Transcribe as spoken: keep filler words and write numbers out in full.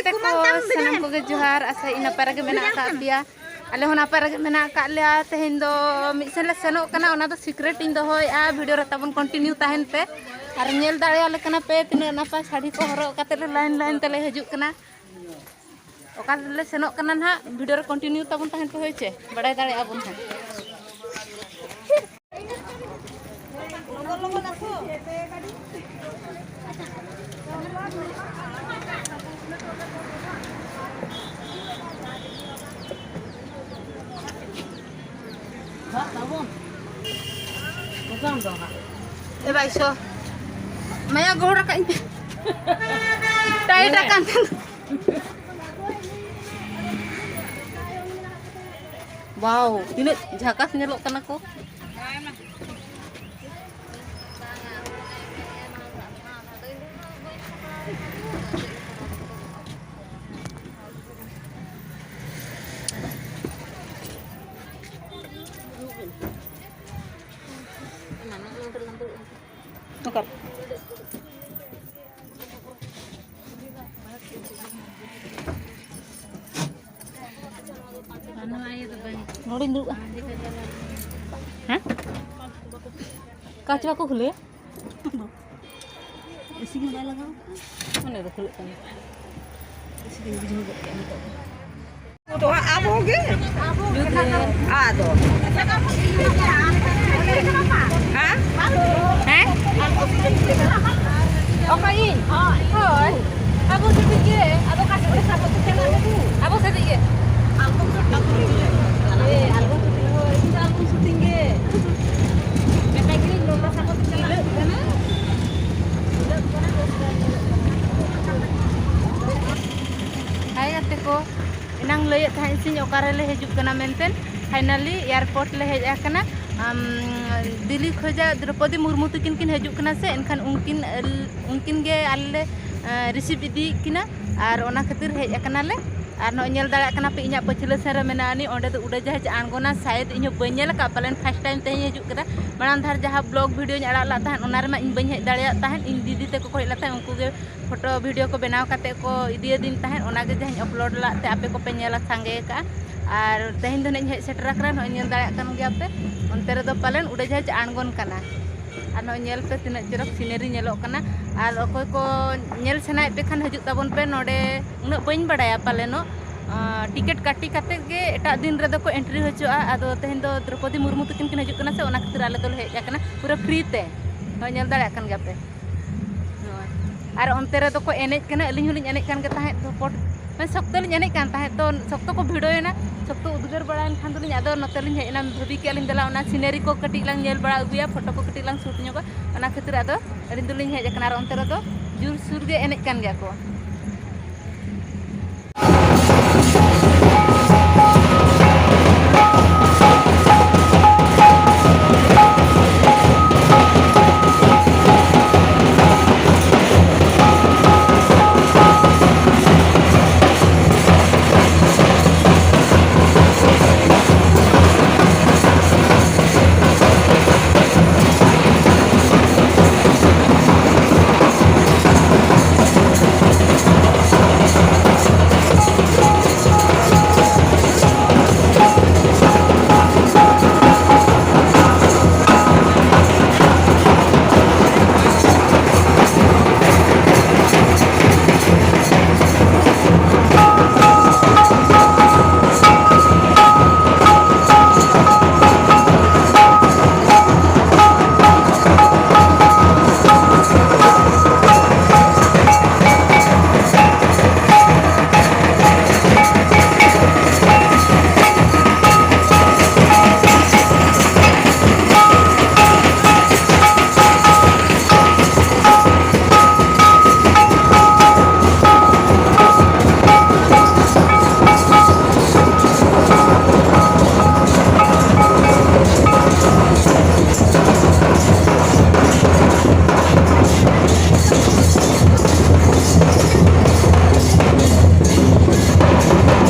ᱛᱮᱠᱚ ᱥᱟᱱᱟᱢ ᱠᱚᱜᱮ ᱡᱚᱦᱟᱨ, ᱟᱥᱟᱭᱟᱹᱧ ᱱᱟᱯᱟᱭ ᱨᱮᱜᱮ ᱢᱮᱱᱟᱜ ᱟᱠᱟᱫ ᱯᱮᱭᱟ᱾ ᱟᱞᱮ ᱦᱚᱸ ᱱᱟᱯᱟᱭ ᱨᱮᱜᱮ ᱢᱮᱱᱟᱜ ᱟᱠᱟᱫ ᱞᱮᱭᱟ᱾ ᱛᱮᱦᱮᱧ ᱫᱚ ᱢᱤᱫ ᱥᱮᱱ ᱞᱮ ᱥᱮᱱᱚᱜ ᱠᱟᱱᱟ, ᱚᱱᱟ ᱫᱚ secret ᱤᱧ ᱫᱚᱦᱚᱭᱮᱫᱼᱟ᱾ ᱵᱷᱤᱰᱤᱭᱳ ᱨᱮ ᱛᱟᱵᱚᱱ continue ᱛᱟᱦᱮᱱ ᱯᱮ᱾ ᱟᱨ ᱧᱮᱞ ᱫᱟᱲᱮᱭᱟᱞᱮ ᱠᱟᱱᱟ ᱯᱮ ᱛᱤᱱᱟᱹᱜ ᱱᱟᱯᱟᱭ ᱥᱟᱹᱲᱤ ᱠᱚ ᱦᱚᱨᱚᱜ ᱠᱟᱛᱮ ᱞᱮ line line ᱛᱮᱞᱮ ᱦᱤᱡᱩᱜ ᱠᱟᱱᱟ᱾ ᱚᱠᱟ ᱨᱮᱞᱮ ᱥᱮᱱᱚᱜ ᱠᱟᱱᱟ ᱱᱟᱦᱟᱜ, ᱵᱷᱤᱰᱤᱭᱳ ᱨᱮ continue ᱛᱟᱵᱚᱱ ᱛᱟᱦᱮᱱ ᱯᱮ, ᱦᱳᱭ ᱪᱮ? ᱵᱟᱲᱟᱭ ᱫᱟᱲᱮᱭᱟᱜᱼᱟ ᱵᱚᱱ ᱦᱟᱸᱜ᱾ ᱮ ᱵᱷᱟᱭ ᱥᱚ, ᱢᱟᱭᱟ ᱜᱚᱦᱚᱲ ᱟᱠᱟᱫ ᱤᱧ ᱯᱮ᱾ Tight ᱟᱠᱟᱱ ᱛᱤᱧ᱾ Wow, ᱛᱤᱱᱟᱹᱜ ᱡᱷᱟᱠᱟᱥ ᱧᱮᱞᱚᱜ ᱠᱟᱱᱟ ᱠᱚ᱾ ᱱᱚᱰᱮᱧ ᱫᱩᱲᱩᱵᱼᱟ᱾ ᱦᱮᱸ? ᱠᱟᱸᱪ ᱵᱟᱠᱚ ᱠᱷᱩᱞᱟᱹᱭᱟ? ᱮᱥᱤ ᱜᱮ ᱵᱟᱭ ᱞᱟᱜᱟᱣ ᱠᱟᱱᱟ᱾ ᱢᱚᱱᱮ ᱫᱚ ᱠᱷᱩᱞᱟᱹᱜ ᱠᱟᱱᱟ᱾ ᱮᱥᱤ ᱜᱮᱧ ᱵᱩᱡᱷᱟᱹᱣ ᱜᱚᱫ ᱠᱮᱫ ᱱᱤᱛᱚᱜ ᱫᱚ᱾ ᱟᱵᱚ ᱜᱮ᱾ ᱟᱫᱚ᱾ ᱦᱮᱸ? ᱦᱮᱸ? ᱚᱠᱚᱭ ᱤᱧ? ᱦᱳᱭ᱾ ᱟᱵᱚ ᱥᱮᱫ ᱜᱮ᱾ ᱟᱫᱚ ᱚᱠᱟ ᱥᱮᱫ ᱜᱮ ᱥᱟᱵ ᱠᱟᱛᱮ ᱪᱟᱞᱟᱜ ᱞᱟᱹᱜᱤᱫ? ᱟᱵᱚ ᱥᱮᱫ ᱜᱮ᱾ ᱦᱮᱸ, ᱟᱞᱵᱚᱢ ᱥᱩᱴᱤᱝ ᱜᱮ᱾ ᱢᱮᱛᱟᱭ ᱠᱟᱹᱱᱟᱹᱧ ᱱᱚᱝᱠᱟ ᱥᱟᱵ ᱠᱟᱛᱮ ᱪᱟᱞᱟᱜ ᱞᱟᱹᱜᱤᱫ ᱠᱟᱱᱟ᱾ ᱦᱟᱭ ᱜᱟᱛᱮ ᱠᱚ, ᱮᱱᱟᱝ ᱞᱟᱹᱭᱮᱫ ᱛᱟᱦᱮᱸᱫ ᱥᱤᱧ ᱚᱠᱟ ᱨᱮᱞᱮ ᱦᱤᱡᱩᱜ ᱠᱟᱱᱟ ᱢᱮᱱᱛᱮ᱾ Finally airport ᱞᱮ ᱦᱮᱡ ᱟᱠᱟᱱᱟ᱾ ᱟᱢ, ᱫᱤᱞᱞᱤ ᱠᱷᱚᱱᱟᱜ ᱫᱨᱚᱯᱚᱫᱤ ᱢᱩᱨᱢᱩ ᱛᱟᱹᱠᱤᱱ ᱠᱤᱱ ᱦᱤᱡᱩᱜ ᱠᱟᱱᱟ ᱥᱮ, ᱮᱱᱠᱷᱟᱱ ᱩᱱᱠᱤᱱ, ᱩᱱᱠᱤᱱ ᱜᱮ ᱟᱞᱮ ᱞᱮ, ᱟᱸ, receive ᱤᱫᱤᱭᱮᱫ ᱠᱤᱱᱟ᱾ ᱟᱨ ᱚᱱᱟ ᱠᱷᱟᱹᱛᱤᱨ ᱦᱮᱡ ᱟᱠᱟᱱᱟᱞᱮ᱾ ᱟᱨ ᱱᱚᱜᱼᱚᱭ ᱧᱮᱞ ᱫᱟᱲᱮᱭᱟᱜ ᱠᱟᱱᱟ ᱯᱮ, ᱤᱧᱟᱹᱜ ᱯᱟᱹᱪᱷᱞᱟᱹ ᱥᱮᱱ ᱨᱮ ᱢᱮᱱᱟᱜ ᱟᱹᱱᱤᱡ, ᱚᱸᱰᱮ ᱫᱚ ᱩᱰᱟᱹᱡᱟᱦᱟᱡᱽ ᱟᱬᱜᱚᱱᱟ᱾ ᱥᱟᱭᱮᱫ ᱤᱧ ᱦᱚᱸ ᱵᱟᱹᱧ ᱧᱮᱞ ᱟᱠᱟᱫᱼᱟ, ᱯᱟᱞᱮᱱ first time ᱛᱮᱦᱮᱧ ᱦᱤᱡᱩᱜ ᱠᱟᱱᱟ᱾ ᱢᱟᱲᱟᱝ ᱫᱷᱟᱨ ᱡᱟᱦᱟᱸ vlog video ᱧ ᱟᱲᱟᱜ ᱞᱮᱫ ᱛᱟᱦᱮᱸᱫ, ᱚᱱᱟ ᱨᱮᱢᱟ ᱤᱧ ᱵᱟᱹᱧ ᱦᱮᱡ ᱫᱟᱲᱮᱭᱟᱜ ᱛᱟᱦᱮᱸᱫ, ᱤᱧ ᱫᱤᱫᱤ ᱛᱟᱠᱚ ᱠᱚ ᱦᱮᱡ ᱞᱮᱱ ᱛᱟᱦᱮᱸᱫ, ᱩᱱᱠᱩ ᱜᱮ photo video ᱠᱚ ᱵᱮᱱᱟᱣ ᱠᱟᱛᱮᱫ ᱠᱚ ᱤᱫᱤᱭᱟᱫᱤᱧ ᱛᱟᱦᱮᱸᱫ᱾ ᱚᱱᱟᱜᱮ ᱡᱟᱦᱟᱸᱧ upload ᱞᱮᱫ ᱛᱮ ᱟᱯᱮ ᱠᱚᱯᱮ ᱧᱮᱞᱟ ᱥᱟᱸᱜᱮ ᱟᱠᱟᱫᱼᱟ᱾ ᱟᱨ ᱛᱮᱦᱮᱧ ᱫᱚ ᱱᱟᱜ ᱤᱧ ᱦᱮᱡ ᱥᱮᱴᱮᱨ ᱟᱠᱟᱱᱟ, ᱱᱚᱜᱼᱚᱭ ᱧᱮᱞ ᱫᱟᱲᱮᱭᱟᱜ ᱠᱟᱱ ᱜᱮᱭᱟ ᱯᱮ, ᱚᱱᱛᱮ ᱨᱮᱫᱚ ᱯᱟᱞᱮᱱ ᱩᱰᱟᱹᱡᱟᱦᱟᱡᱽ ᱟᱬᱜᱚᱱ ᱠᱟᱱᱟ᱾ ᱟᱨ ᱱᱚᱜᱼᱚᱭ ᱧᱮᱞ ᱯᱮ ᱛᱤᱱᱟᱹᱜ ᱪᱚᱨᱚᱠ scenery ᱧᱮᱞᱚᱜ ᱠᱟᱱᱟ᱾ ᱟᱨ ᱚᱠᱚᱭ ᱠᱚ ᱧᱮᱞ ᱥᱟᱱᱟᱭᱮᱫ ᱯᱮ ᱠᱷᱟᱱ ᱦᱤᱡᱩᱜ ᱛᱟᱵᱚᱱ ᱯᱮ ᱱᱚᱰᱮ᱾ ᱩᱱᱟᱹᱜ ᱵᱟᱹᱧ ᱵᱟᱲᱟᱭᱟ ᱯᱟᱞᱮᱱᱚᱜ, ᱟᱸ, ᱴᱤᱠᱤᱴ ᱠᱟᱹᱴᱤ ᱠᱟᱛᱮᱫ ᱜᱮ ᱮᱴᱟᱜ ᱫᱤᱱ ᱨᱮᱫᱚ ᱠᱚ entry ᱦᱚᱪᱚᱜᱼᱟ᱾ ᱟᱫᱚ ᱛᱮᱦᱮᱧ ᱫᱚ ᱫᱨᱚᱯᱚᱫᱤ ᱢᱩᱨᱢᱩ ᱛᱟᱹᱠᱤᱱ ᱠᱤᱱ ᱦᱤᱡᱩᱜ ᱠᱟᱱᱟ ᱥᱮ, ᱚᱱᱟ ᱠᱷᱟᱹᱛᱤᱨ ᱟᱞᱮ ᱫᱚᱞᱮ ᱦᱮᱡ ᱟᱠᱟᱱᱟ ᱯᱩᱨᱟᱹ free ᱛᱮ᱾ ᱱᱚᱜᱼᱚᱭ ᱧᱮᱞ ᱫᱟᱲᱮᱭᱟᱜ ᱠᱟᱱ ᱜᱮᱭᱟ ᱯᱮ᱾ ᱱᱚᱜᱼᱚᱭ᱾ ᱟᱨ ᱚᱱᱛᱮ ᱨᱮᱫᱚ ᱠᱚ ᱮᱱᱮᱡ ᱠᱟᱱᱟ, ᱟᱹᱞᱤᱧ ᱦᱚᱸᱞᱤᱧ ᱮᱱᱮᱡ ᱠᱟᱱ ᱜᱮ ᱛᱟᱦᱮᱸᱫ ᱫᱷᱚᱯᱚᱴ, ᱢᱟᱱᱮ ᱥᱚᱠᱛᱚ ᱞᱤᱧ ᱮᱱᱮᱡ ᱠᱟᱱ ᱛᱟᱦᱮᱸᱫ, ᱛᱚ ᱥᱚᱠᱛᱚ ᱠᱚ ᱵᱷᱤᱲᱚᱭᱮᱱᱟ, ᱥᱚᱠᱛᱚ ᱩᱫᱽᱜᱟᱹᱨ ᱵᱟᱲᱟᱭᱮᱱ ᱠᱷᱟᱱ ᱫᱚᱞᱤᱧ ᱟᱫᱚ ᱱᱚᱛᱮ ᱞᱤᱧ ᱦᱮᱡ ᱮᱱᱟ, ᱵᱷᱟᱹᱵᱤ ᱠᱮᱫᱼᱟ ᱞᱤᱧ ᱫᱮᱞᱟ ᱚᱱᱟ scenery ᱠᱚ ᱠᱟᱹᱴᱤᱡ ᱞᱟᱝ ᱧᱮᱞ ᱵᱟᱲᱟ ᱟᱹᱜᱩᱭᱟ, photo ᱠᱚ ᱠᱟᱹᱴᱤᱡ ᱞᱟᱝ shoot ᱧᱚᱜᱟ, ᱚᱱᱟ ᱠᱷᱟᱹᱛᱤᱨ ᱟᱫᱚ ᱟᱹᱞᱤᱧ ᱫᱚᱞᱤᱧ ᱦᱮᱡ ᱟᱠᱟᱱᱟ᱾ ᱟᱨ ᱚᱱᱛᱮ ᱨᱮᱫᱚ ᱡᱳᱨᱥᱳᱨ ᱜᱮ ᱮᱱᱮᱡ ᱠᱟᱱ ᱜᱮᱭᱟ ᱠᱚ᱾